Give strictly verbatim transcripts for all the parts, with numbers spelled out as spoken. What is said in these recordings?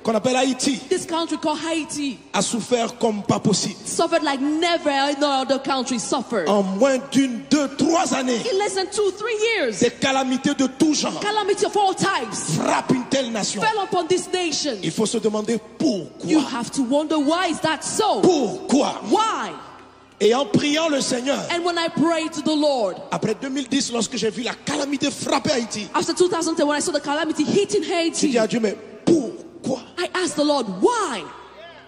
qu'on appelle Haïti, this country called Haiti, a souffert comme pas possible. Suffered like never no other country suffered. En moins d'une, deux, trois années, in less than two, three years, des calamités de tout genre, calamity of all types, frappent une telle nation. Fell upon this nation. Il faut se demander pourquoi. You have to wonder, why is that so? Pourquoi? Why? Et en priant le Seigneur, and when I prayed to the Lord, après deux mille dix, lorsque j'ai vu la calamité frapper Haïti, after two thousand ten, when I saw the calamity hitting Haiti, j'ai dit à Dieu, mais pourquoi? I asked the Lord, why?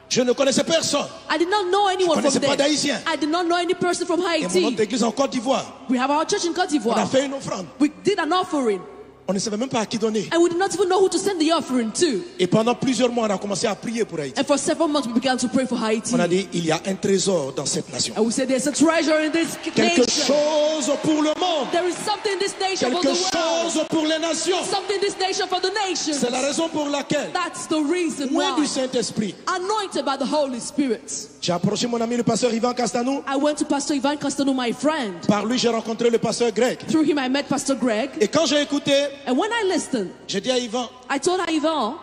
Je ne connaissais personne. I did not know anyone from there. Je connaissais pas d'Haïtien. I did not know any person from Haiti. Et mon autre église en Côte d'Ivoire. We have our church in Côte d'Ivoire. On a fait une offrande. We did an offering. On ne savait même pas à qui donner. And we did not even know who to send the offering to. Et pendant plusieurs mois, on a commencé à prier pour Haïti. And for several months, we began to pray for Haiti. On a dit, il y a un trésor dans cette nation. And we said, there's a treasure in this nation. Quelque chose pour le monde. There is something in this nation for the world. Quelque chose pour les nations. Something in this nation for the nations. C'est la raison pour laquelle, that's the reason why, oint du Saint-Esprit, anointed by the Holy Spirit. J'ai approché mon ami le pasteur Ivan Castanou. I went to Pastor Ivan Castanou, my friend. Par lui, j'ai rencontré le pasteur Greg. Through him, I met Pastor Greg. Et quand j'ai écouté, and when I listened, j'ai dit à Ivan, I told Ivan,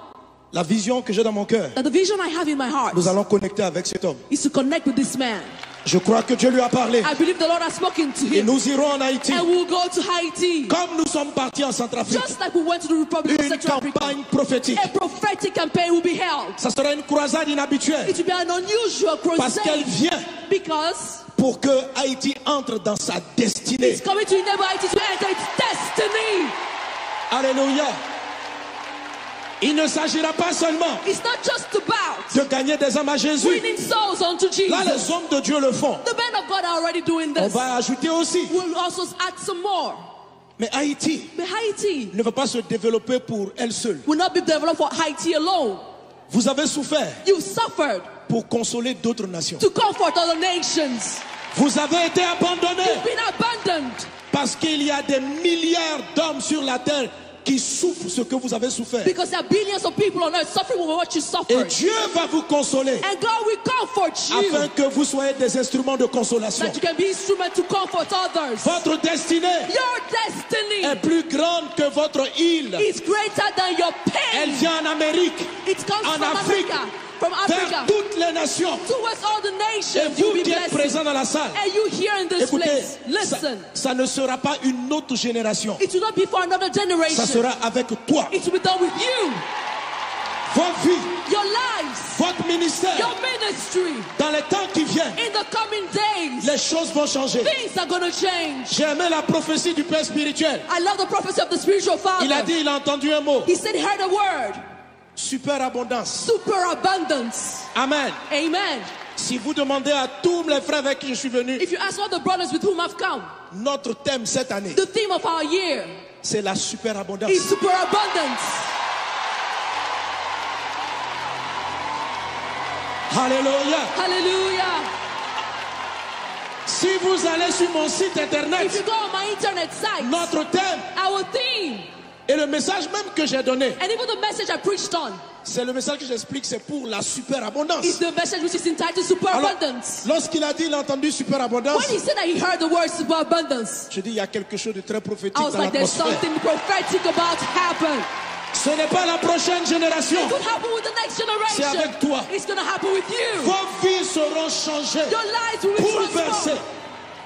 la vision que j'ai dans mon cœur, that the vision I have in my heart, nous allons connecter avec cet homme, is to connect with this man. Je crois que Dieu lui a parlé. I believe the Lord has spoken to him. Et nous irons en Haïti. And we will go to Haiti. Comme nous sommes partis en Centrafrique. Just like we went to the Republic of Central Africa. Une campagne prophétique. A prophetic campaign will be held. Ça sera une croisade inhabituelle. It will be an unusual crusade. Parce qu'elle vient, because, pour que Haïti entre dans sa destinée. It's coming to enable Haiti to enter its destiny. Alléluia. Il ne s'agira pas seulement, it's not just about, de gagner des âmes à Jésus. Winning souls unto Jesus. Là, les hommes de Dieu le font. The men of God are already doing this. On va ajouter aussi. We'll also add some more. Mais Haïti, but Haiti, ne va pas se développer pour elle seule. Will not be developed for Haiti alone. Vous avez souffert, you've suffered, pour consoler d'autres nations, to comfort other nations. Vous avez été abandonnés, you've been abandoned, parce qu'il y a des milliards d'hommes sur la terre qui souffrent ce que vous avez souffert. Because there are billions of people on earth suffering with what you suffered. Et Dieu va vous consoler, and God will comfort you, afin que vous soyez des instruments de consolation. That you can be instrument to comfort others. Votre destinée, your destiny, est plus grande que votre île. Is greater than your pain. Elle vient en Amérique, it comes from Africa, en Afrique, from Africa, vers toutes les nations. Towards all the nations. Et vous qui êtes présents dans la salle, and you here in this place, écoutez, listen. Ça ne sera pas une autre génération. It will not be for another generation. Ça sera avec toi. It will be done with you. Vos vies, your lives, votre ministère, your ministry, dans les temps qui viennent, in the coming days, les choses vont changer. Things are gonna change. J'ai aimé la prophétie du Père spirituel. I love the prophecy of the spiritual father. Il a dit, il a entendu un mot. He said he heard a word. Superabondance. Superabundance. Amen. Amen. Si vous demandez à tous les frères avec qui je suis venu, if you ask all the brothers with whom I've come, notre thème cette année, the theme of our year, c'est la superabondance, is superabundance. Alléluia. Hallelujah. Si vous allez sur mon site internet, if you go on my internet site, notre thème, our theme, et le message même que j'ai donné, and even the message I preached on, c'est le message que j'explique, c'est pour la superabondance. Is the message which is entitled Superabundance. Alors, lorsqu'il a dit, il a entendu superabondance, when he said that he heard the word superabundance, je dis, il y a quelque chose de très prophétique dans l'atmosphère. I was like, there's something prophetic about to happen. Ce n'est pas la prochaine génération. It could happen with the next generation. C'est avec toi. It's gonna happen with you. Vos vies seront changées, your lives will be transformed, bouleversées.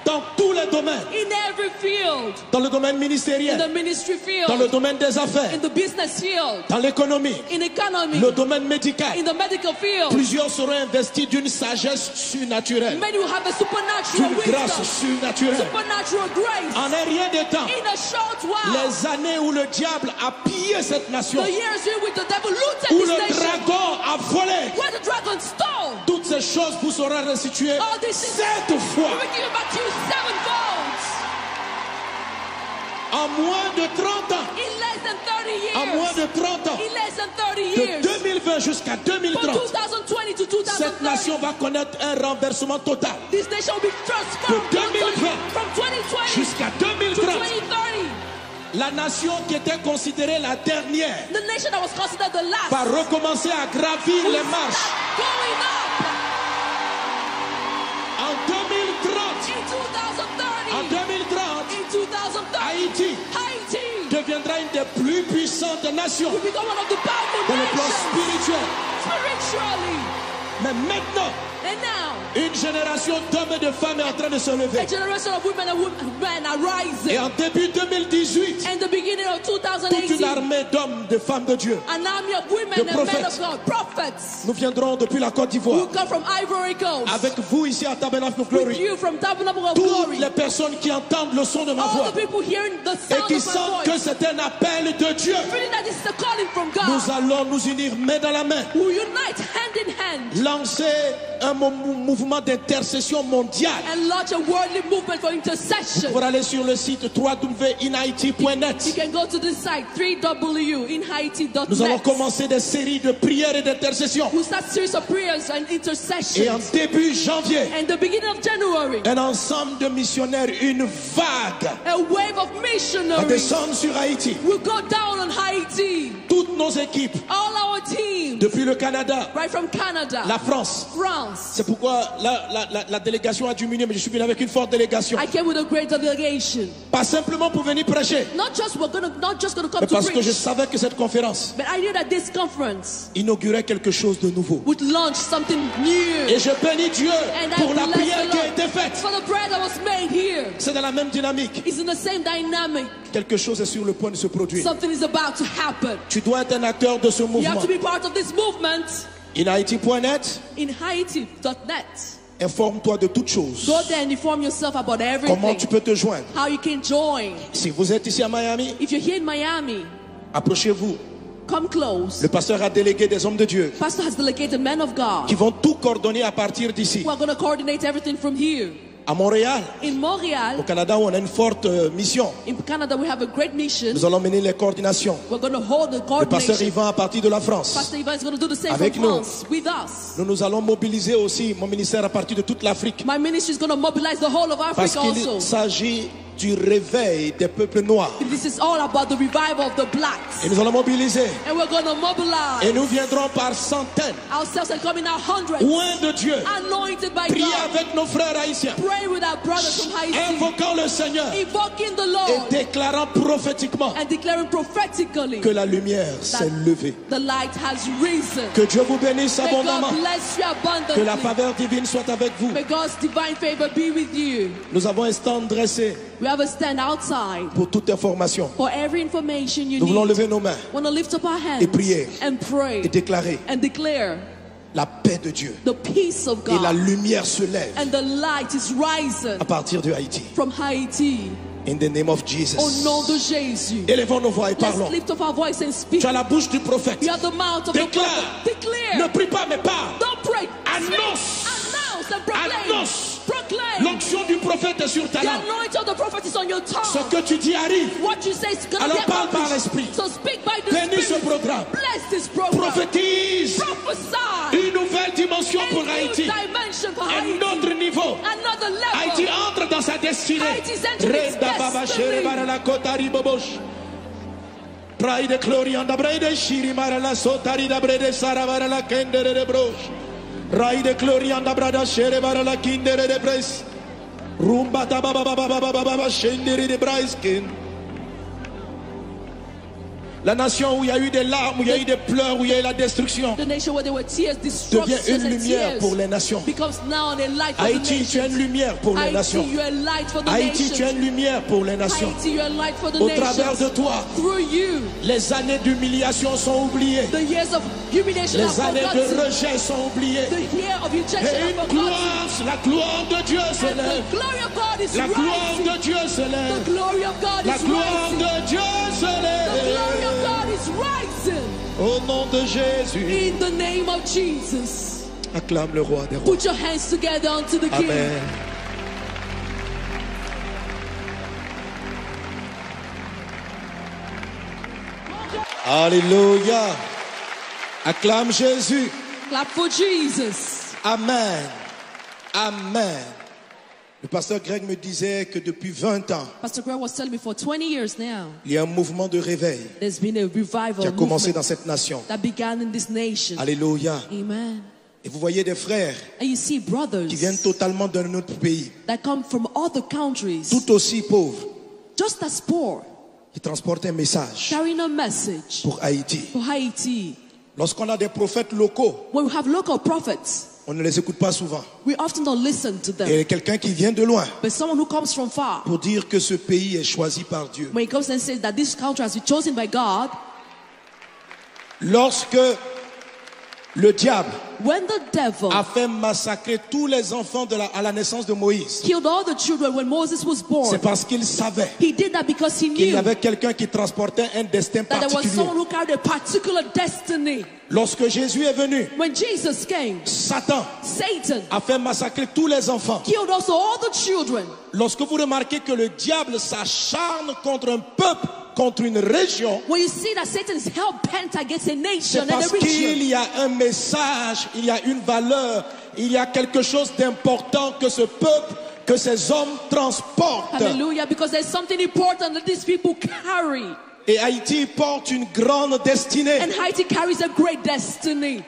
Dans tous les domaines. In every field. Dans le domaine ministériel. In the ministry field. Dans le domaine des affaires. In the business field. Dans l'économie. In economy. Le domaine médical. In the medical field. Plusieurs seront investis d'une sagesse surnaturelle. Many will have a supernatural wisdom. D'une grâce surnaturelle. Supernatural grace. En un rien de temps, in a short while, les années où le diable a pillé cette nation, the years in which the devil looted this nation, où le dragon a volé, where the dragon stole, toutes ces choses vous seront restituées, all these things, sept fois. Will be given back to you sevenfold. En moins de trente ans, in less than thirty years, en moins de trente ans, in less than thirty years, de deux mille vingt jusqu'à deux mille trente, from two thousand twenty to two thousand thirty, cette nation va connaître un renversement total. This nation will be transformed totally. De deux mille vingt, from twenty twenty, jusqu'à deux mille trente, to twenty thirty. La nation qui était considérée la dernière, the nation that was considered the last, va recommencer à gravir les marches. Will start going up. En deux mille trente, in two thousand thirty, en deux mille trente, in two thousand thirty, Haïti, Haiti, deviendra Une des plus puissantes nations We become one of the powerful dans le plan nations spirituel. Spiritually. Mais maintenant, And now, une génération d'hommes et de femmes est en train de se lever. A generation of women and women men are Et rising. En début deux mille dix-huit, In the beginning of toute une two thousand eighteen, Armée d'hommes, de femmes de Dieu, an army of women de and men of prophètes. God, prophets, Nous viendrons depuis la Côte who d'Ivoire. Come from Ivory Coast. Avec vous ici à Tabernacle of With Glory. You from Tabernacle of Toutes Glory. Les personnes qui entendent le son de ma All voix the people hearing the et sound qui of my sentent que voice c'est un appel de Dieu, feeling that this is a calling from nous God. Allons nous unir main dans la main, Who unite hand in hand Lancer un mo- mou- mouvement d'intercession mondiale and launch a worldly movement for intercession. Pour aller sur le site trois W in Haiti point net. You can go to the site three W in Haiti dot net. Nous allons commencer des séries de prières et d'intercessions. We'll start series of prayers and intercessions. Et en début janvier, And the beginning of January, un ensemble de missionnaires, une vague a wave of va missionaries descendre sur Haïti. Will go down on Haiti. Toutes nos équipes, All our teams, depuis le Canada, right from Canada, la France. France. C'est pourquoi la, la, la, la délégation a diminué, mais je suis venu avec une forte délégation. I came with a great delegation. Pas simplement pour venir prêcher, Not just we're gonna, not just gonna come mais to parce que je preach, savais que cette conférence but I knew that this conference inaugurait quelque chose de nouveau. Would launch something new. Et je bénis Dieu And I pour la bless prière the qui a Lord été faite. For the prayer that was made here. C'est dans la même dynamique. It's in the same dynamic. Quelque chose est sur le point de se produire. Something is about to happen. Tu dois être un acteur de ce You have mouvement. To be part of this movement. In Haiti point net, In Haiti dot net. Informe-toi de toutes choses. Go there and inform yourself about everything. Comment tu peux te joindre. How you can join. Si vous êtes ici à Miami, If you're here in Miami, approchez-vous. Come close. Le pasteur a délégué des hommes de Dieu. Pastor has delegated men of God. Qui vont tout coordonner à partir d'ici. Who are going to coordinate everything from here. À Montréal, In Montréal, au Canada, on a une forte euh, mission. In Canada, we have a great mission. Nous allons mener les coordinations. We're going to hold the Le pasteur coordination. Yvan à partir de la France. Pastor Yvan is going to do the same Avec for nous. France, with us. Nous, nous allons mobiliser aussi mon ministère à partir de toute l'Afrique. My ministry is going to mobilize the whole of Parce Africa qu'il also. S'agit du réveil des peuples noirs. This is all about the revival of the blacks. Et nous allons mobiliser. And we're going to mobilize. Et nous viendrons par centaines, Ourselves and come in our hundreds. Oint de Dieu. Anointed by Prier God. Avec nos frères haïtiens. Pray with our brothers from Haiti. Invoquant le Seigneur. Invoking the Et Lord. Déclarant prophétiquement And declaring prophetically que la lumière s'est levée. The light has risen. Que Dieu vous bénisse May abondamment. God bless you abundantly. Que la faveur divine soit avec vous. May God's divine favor be with you. Nous avons un stand dressé. We have a stand outside. Pour toute information. For every information you Nous voulons need. Lever nos mains. Want to lift up our hands Et prier. And pray. Et déclarer. And declare. La paix de Dieu. The peace of God. Et la lumière se lève. And the light is rising. À partir de Haïti. From Haiti. In the name of Jesus. Au nom de Jésus. Élevons nos voix et parlons. Let's lift up our voice and speak. Tu as la bouche du prophète. You have the mouth of Déclare. The prophet. Declare. Ne prie pas, mais parle. Don't pray. Annonce. Speak. Announce and proclaim. Annonce. L'onction du prophète est sur ta The langue. Anointing of the prophet is on your tongue. Ce que tu dis arrive. What you say is gonna Alors get parle par accomplished. l'esprit. So speak by the Bénis ce Spirit. Programme. Bless this program. Prophétise. Prophesy. Une nouvelle dimension pour Haïti. Dimension for Un Haiti. Autre niveau. Another level. Haïti entre dans sa destinée. Haiti is entering its Reda baba destiny. Shere Barala Kotari Bobosh. Rai de Clorianda Brede Shiri Marala Sotari da Brede Sara Barala Kendere de Brosh. Rai de Clorianda Brada Shere Barala Kindere de Bres. Rumba da baba baba baba baba baba Shendere de Braiskin. La nation où il y a eu des larmes, où il y a eu des pleurs, où il y a eu la destruction. The nation where there were tears, destruction Devient une and lumière tears pour les nations. Becomes now a light for Haïti, the tu es une nation. Lumière pour les Haiti, nations. You are a light for the Haïti, nation. Tu es une lumière pour les nations. Haiti, you are a light for the Au travers de nation. Toi, Through you, les années d'humiliation sont oubliées. The years of humiliation Les années de rejet sont oubliées. The year of rejection Et une gloire, la gloire de Dieu se lève. La gloire de Dieu se lève. La gloire de Dieu se lève. Au nom de Jésus. In the name of Jesus. Acclame le roi des rois. Put your hands together unto the King. Amen. Alléluia. Acclame Jésus. Clap for Jesus. Amen. Amen. Le pasteur Greg me disait que depuis vingt ans, Pastor Greg was telling me for twenty years now, il y a un mouvement de réveil there's been a revival qui a commencé movement dans cette nation. That began in this nation. Alléluia. Amen. Et vous voyez des frères And you see brothers qui viennent totalement d'un autre pays, that come from other countries, tout aussi pauvres, just as poor, qui transporte un message carrying a message pour Haïti. for Haiti. Lorsqu'on a des prophètes locaux, When we have local prophets, on ne les écoute pas souvent. We often don't listen to them. Et quelqu'un qui vient de loin But someone who comes from far, pour dire que ce pays est choisi par Dieu. When he comes and says that this country has been chosen by God, Lorsque le diable when the devil a fait massacrer tous les enfants de la- à la naissance de Moïse, killed all the children when Moses was born, c'est parce qu'il savait he did that because he qu'il y knew avait quelqu'un qui transportait un destin that there was particulier. Someone who carried a particular destiny. Lorsque Jésus est venu, When Jesus came, Satan Satan a fait massacrer tous les enfants. Killed also all the children. Lorsque vous remarquez que le diable s'acharne contre un peuple, contre une région, When you see that Satan is hell bent against a c'est nation and a parce region, qu'il y a un message, il y a une valeur, il y a quelque chose d'important que ce peuple, que ces hommes transportent. Hallelujah, because there's something important that these people carry. Et Haïti porte une grande destinée. And Haiti carries a great destiny.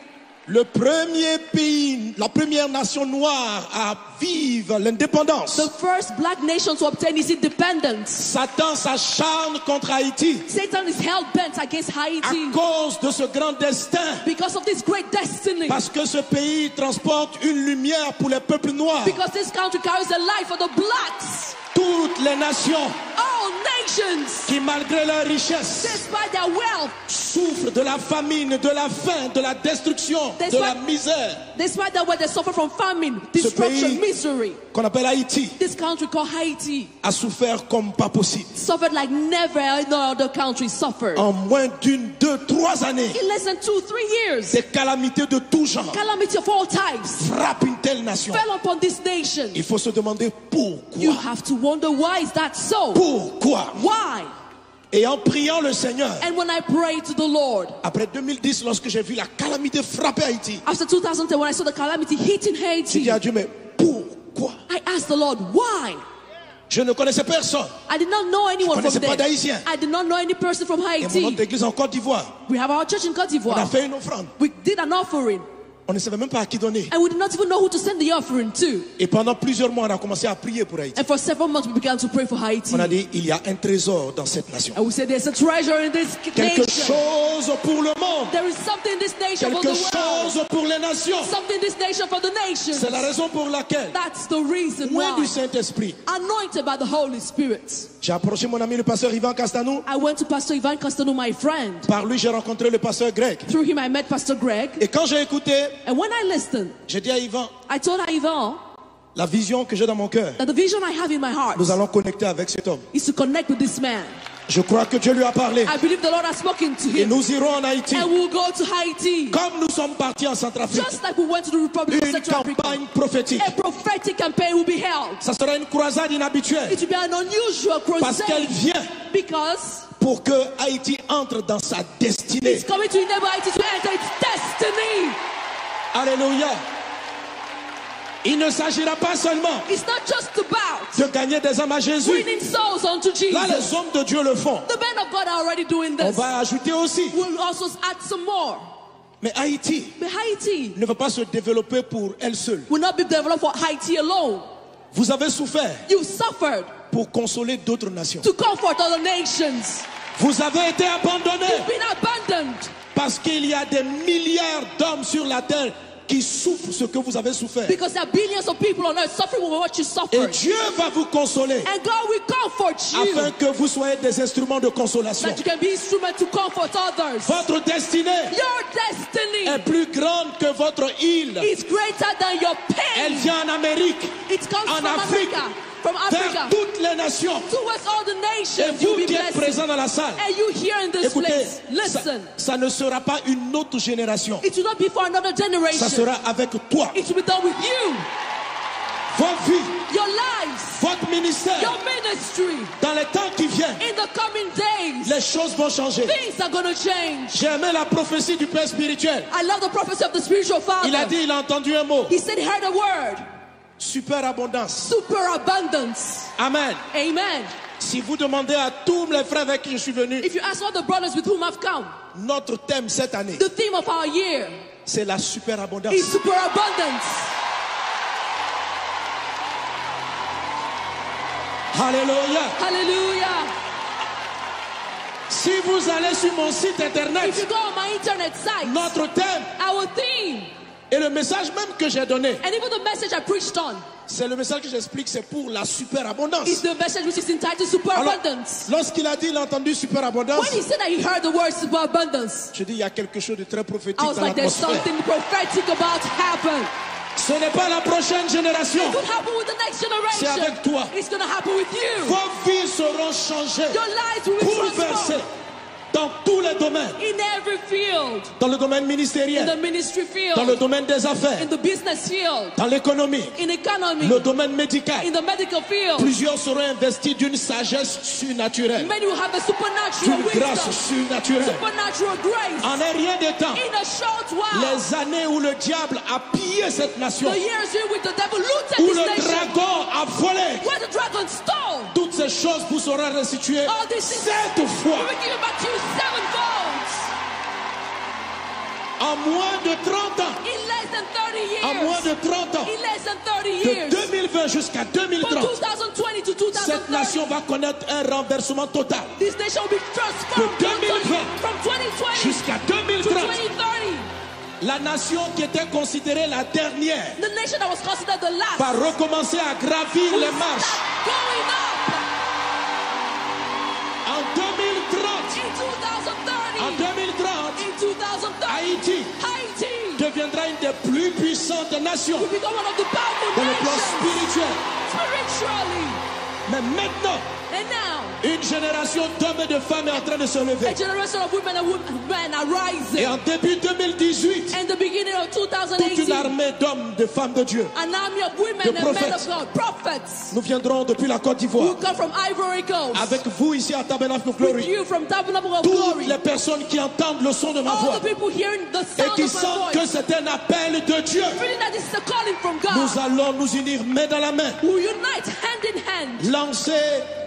Le premier pays, la première nation noire à vivre l'indépendance. The first black nation to obtain its independence. Satan s'acharne contre Haïti Satan is hell bent against à Haiti cause de ce grand destin. Because of this great destiny. Parce que ce pays transporte une lumière pour les peuples noirs. Because this country carries a light for the blacks. Toutes les nations All nations, qui, malgré leur richesse, despite their wealth, souffrent de la famine, de la faim, de la destruction, de la Despite- misère. Despite that, what they suffer from famine, Ce destruction, pays misery. Qu'on appelle Haïti This country called Haiti a souffert comme pas possible. Suffered like never no other country suffered. En moins d'une, deux, trois années, In less than two, three years, des calamités de tout genre calamity of all types frappent une telle nation. Fell upon this nation. Il faut se demander pourquoi. You have to wonder, why is that so? Pourquoi? Why? Et en priant le Seigneur, And when I prayed to the Lord, après deux mille dix, lorsque j'ai vu la calamité frapper Haïti, after two thousand ten, when I saw the calamity hitting j'ai Haiti, dit à Dieu, mais pourquoi? I asked the Lord, why? Je ne connaissais personne. I did not know anyone Je connaissais from pas there. d'Haïtien. I did not know any person from Et mon Haiti. Autre église en Côte d'Ivoire. We have our church in Côte On a d'Ivoire. Fait une offrande. We did an offering, On ne savait même pas à qui donner. And we did not even know who to send the offering to. Et pendant plusieurs mois, on a commencé à prier pour Haïti. And for several months, we began to pray for Haiti. On a dit, il y a un trésor dans cette nation. And we said, there's a treasure in this Quelque nation. Chose pour le monde. There is something in this nation for the Quelque world. Chose pour les nations. Something in this nation for the nations. C'est la raison pour laquelle That's the reason loin du why. Saint-Esprit. Anointed by the Holy Spirit. J'ai approché mon ami le pasteur Ivan Castanou. I went to Pastor Ivan Castanou, my friend. Par lui, j'ai rencontré le pasteur Greg. Through him, I met Pastor Greg. Et quand j'ai écouté, And when I listened, j'ai dit à Ivan, I told Ivan la vision que j'ai dans mon cœur, that the vision I have in my heart nous allons connecter avec cet homme. Is to connect with this man. Je crois que Dieu lui a parlé. I believe the Lord has spoken to Et him. Nous irons en Haïti. And we will go to Haiti. Comme nous sommes partis en Centrafrique. Just like we went to the Republic of Une Central Africa. Campagne prophétique. A prophetic campaign will be held. Ça sera une croisade inhabituelle. It will be an unusual Parce qu'elle crusade. Vient Because pour que Haïti entre dans sa destinée. It's coming to enable Haiti to enter its destiny. Alléluia. Il ne s'agira pas seulement It's not just about de gagner des âmes à Jésus. Winning souls unto Jesus. Là, les hommes de Dieu le font. The men of God are already doing On this. Va ajouter aussi. We'll also add some more. Mais Haïti But Haiti ne va pas se développer pour elle seule. Will not be developed for Haiti alone. Vous avez souffert. You suffered. Pour consoler d'autres nations. To comfort other nations. Vous avez été abandonné. You've been abandoned. Parce qu'il y a des milliards d'hommes sur la terre qui souffrent ce que vous avez souffert. Because there are billions of people on earth suffering with what you suffered. Et Dieu va vous consoler. And God will comfort you. Afin que vous soyez des instruments de consolation. That you can be instrument to comfort others. Votre destinée Your destiny est plus grande que votre île. Is greater than your pain. Elle vient en Amérique, It comes en from Afrique, Africa, from vers Africa, toutes les nations. Towards all the Et nations. You'll vous be qui êtes blessed. Présents dans la salle, And you here in this écoutez, place. Ça, Listen. Ça ne sera pas une autre génération. It will not be for another generation. Ça sera avec toi. It will be done with you. Votre vie, Your lives. Votre ministère, Your ministry. Dans les temps qui viennent, In the coming days. Les choses vont changer. Things are going to change. J'ai aimé la prophétie du Père spirituel. I love the prophecy of the spiritual father. Il a dit, il a entendu un mot. He said he heard a word. Superabondance. Superabundance. Amen. Amen. Si vous demandez à tous les frères avec qui je suis venu, If you ask all the brothers with whom I've come, notre thème cette année, the theme of our year c'est la superabondance. Is superabundance. Alléluia. Hallelujah. Si vous allez sur mon site internet, If you go on my internet site, notre thème our theme, et le message même que j'ai donné, and even the message I preached on, c'est le message que j'explique, c'est pour la superabondance. is the message which is entitled Alors, Superabundance. Lorsqu'il a dit, il a entendu superabondance, When he said that he heard the word superabundance, je dis, il y a quelque chose de très prophétique I was dans like, there's l'atmosphère. Something prophetic about to happen. Ce n'est pas la prochaine génération. It could happen with the next C'est generation. Avec toi. It's going to happen with you. Vos vies seront changées, Your lives will be bouleversées transformed dans tous les domaines. In every field. Dans le domaine In ministériel, the ministry field. Dans le domaine des affaires, In the business field. Dans l'économie, In economy. Le domaine médical. In the medical field. Plusieurs seront investis d'une sagesse surnaturelle, Many will have a supernatural d'une wisdom. Grâce surnaturelle. Supernatural grace. En un rien de temps, In a short while. Les années où le diable a pillé cette nation, The years in which the devil looted Où this le nation. Dragon a volé, Where the dragon stole. Toutes ces choses vous seront restituées All these things sept fois. Will be given back to you sevenfold. En moins de trente ans, In less than thirty years. En moins de trente ans, In less than thirty de years. deux mille vingt jusqu'à From deux mille trente, two thousand twenty to cette two thousand thirty, nation va connaître un renversement total. This nation will be transformed De deux mille vingt totally from twenty twenty Jusqu'à to deux mille trente, twenty thirty. La nation qui était considérée la dernière The nation that was considered the last va recommencer à gravir les marches. Going up. En deux mille trente, In two thousand thirty. En deux mille trente, In two thousand thirty. Haïti Haiti. Deviendra une des plus puissantes nations Will become one of the powerful dans le plan nations. Spirituel. Spiritually. Mais maintenant, And now, une génération d'hommes et de femmes est en train de se a lever. Generation of women and women are rising. Et en début deux mille dix-huit, In the beginning of Toute une two thousand eighteen, armée d'hommes, de femmes de Dieu, An army of women de and men prophètes. Of God, prophets, Nous viendrons depuis la Côte who d'Ivoire. Come from Ivory Coast. Avec vous ici à Tabernacle of With Glory. You from Tabernacle of Toutes Glory. Les personnes qui entendent le son de ma All voix the people hearing the et sound qui of my sentent voice, que c'est un appel de Dieu, feeling that this is a calling from God, nous allons nous unir main dans la main. Will unite hand in hand. Lancer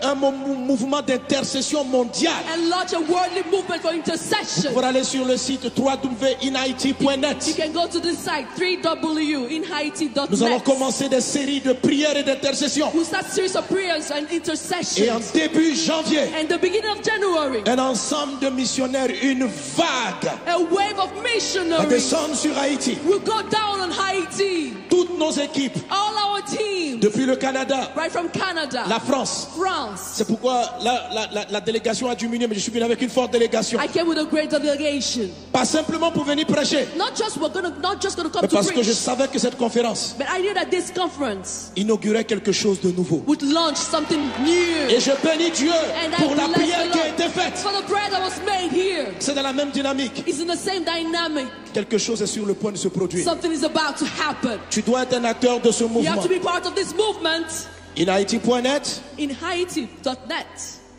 un mo- mou- mouvement d'intercession mondial. And launch a worldly movement for intercession. Vous pouvez aller sur le site trois W in Haiti point net. You can go to this site, three W in Haiti dot net. Nous allons commencer des séries de prières et d'intercession. We'll start series of prayers and intercessions. Et en début janvier, And the beginning of January, un ensemble de missionnaires, une vague a wave of va missionaries descendre sur Haïti. Will go down on Haiti. Toutes nos équipes, All our teams, depuis le Canada, right from Canada, la France. France. C'est pourquoi la, la- la- la délégation a diminué, mais je suis venu avec une forte délégation. I came with a great delegation. Pas simplement pour venir prêcher, Not just we're gonna, not just gonna come mais to parce que je preach, savais que cette conférence but I knew that this conference inaugurait quelque chose de nouveau. Would launch something new. Et je bénis Dieu And I pour la bless prière the qui a Lord été faite. For the prayer that was made here. C'est dans la même dynamique. It's in the same dynamic. Quelque chose est sur le point de se produire. Something is about to happen. Tu dois être un acteur de ce You have mouvement. To be part of this movement. In Haiti point net, In Haiti dot net.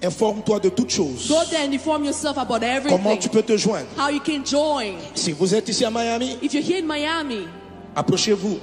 Informe-toi de toutes choses. Go there and inform yourself about everything. Comment tu peux te joindre? How you can join. Si vous êtes ici à Miami, If you're here in Miami, approchez-vous.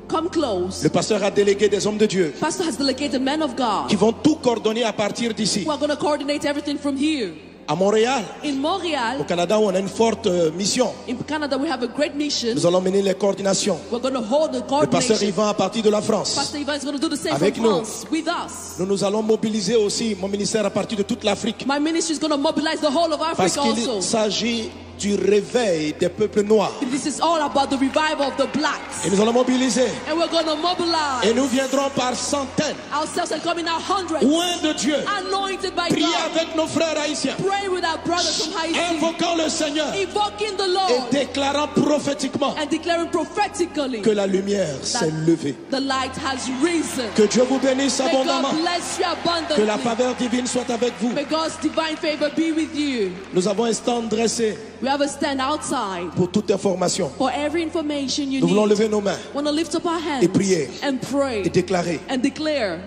Come close. Le pasteur a délégué des hommes de Dieu Pastor has delegated men of God qui vont tout coordonner à partir d'ici. Who are going to coordinate everything from here. À Montréal, In Montréal, au Canada, où on a une forte euh, mission. In Canada, we have a great mission. Nous allons mener les coordinations. We're going to hold the Le pasteur coordination. Yvan à partir de la France. Pastor Yvan is going to do the same Avec from nous. France with us. Nous nous allons mobiliser aussi mon ministère à partir de toute l'Afrique. My ministry is going to mobilize the whole of Parce Africa qu'il also. S'agit du réveil des peuples noirs. This is all about the revival of the blacks. Et nous allons mobiliser. And we're going to mobilize Et nous viendrons par centaines. Ourselves and come in our hundreds. Oint de Dieu. Anointed by Priez God. Avec nos frères haïtiens. Pray with our brothers from Haiti. Invoquant le Seigneur. Invoking the Lord. Et déclarant prophétiquement And declaring prophetically que la lumière s'est levée. The light has risen. Que Dieu vous bénisse May abondamment. God bless you abundantly. Que la faveur divine soit avec vous. May God's divine favor be with you. Nous avons un stand dressé. We have a stand outside. Pour toute information. For every information you Nous voulons need. Lever nos mains. Want to lift up our hands Et prier. And pray. Et déclarer. And declare.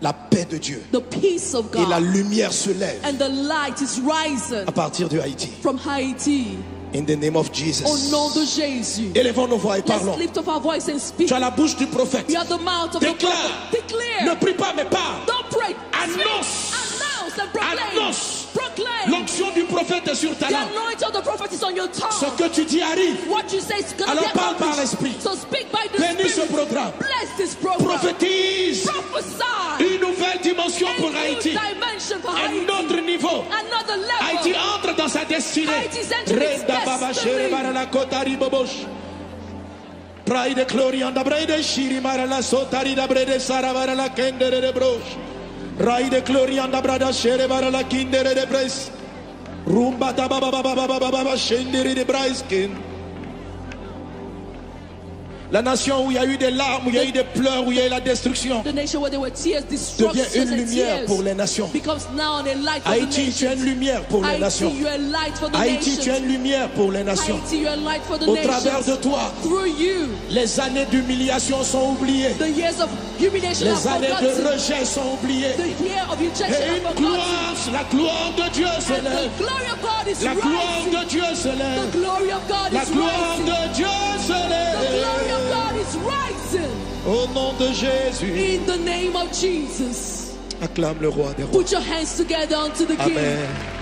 La paix de Dieu. The peace of God. Et la lumière se lève. And the light is rising. À partir de Haïti. From Haiti. In the name of Jesus. Au nom de Jésus. Élevons nos voix et parlons. Let's lift up our voice and speak. Tu as la bouche du prophète. You have the mouth of Déclare. The prophet. Declare. Ne prie pas, mais parle. Don't pray. Annonce. Speak. Announce and proclaim. Annonce. Proclaim. L'onction du prophète est sur ta The langue. Anointing of the prophet is on your tongue. Ce que tu dis arrive. What you say is gonna Alors be parle par accomplished. l'esprit. So speak by the Bénis ce Spirit. Programme. Bless this program. Prophétise. Prophesy. Une nouvelle dimension pour A new Haïti. Dimension for Un Haiti. Autre niveau. Another level. Haïti entre Sa destine. Haiti's entered its destiny. Reda baba shere bara la kotari bobosh. Praide glorianda brede shiri mara la sotari da brede sara bara la kende de brosh. Raide glorianda brada shere bara la kinde de bres. Rumba da baba baba baba baba shendere de brais ken. La nation où il y a eu des larmes, où il y a eu des pleurs, où il y a eu la destruction, devient une lumière pour les nations. Haïti, tu es une lumière pour les nations. Haïti, tu es une lumière pour les nations. Au travers de toi, les années d'humiliation sont oubliées. Les années de rejet sont oubliées. Et une gloire, la gloire de Dieu se lève. La gloire de Dieu se lève. La gloire de Dieu se lève. Au nom de Jésus. Acclame le roi des rois. Amen.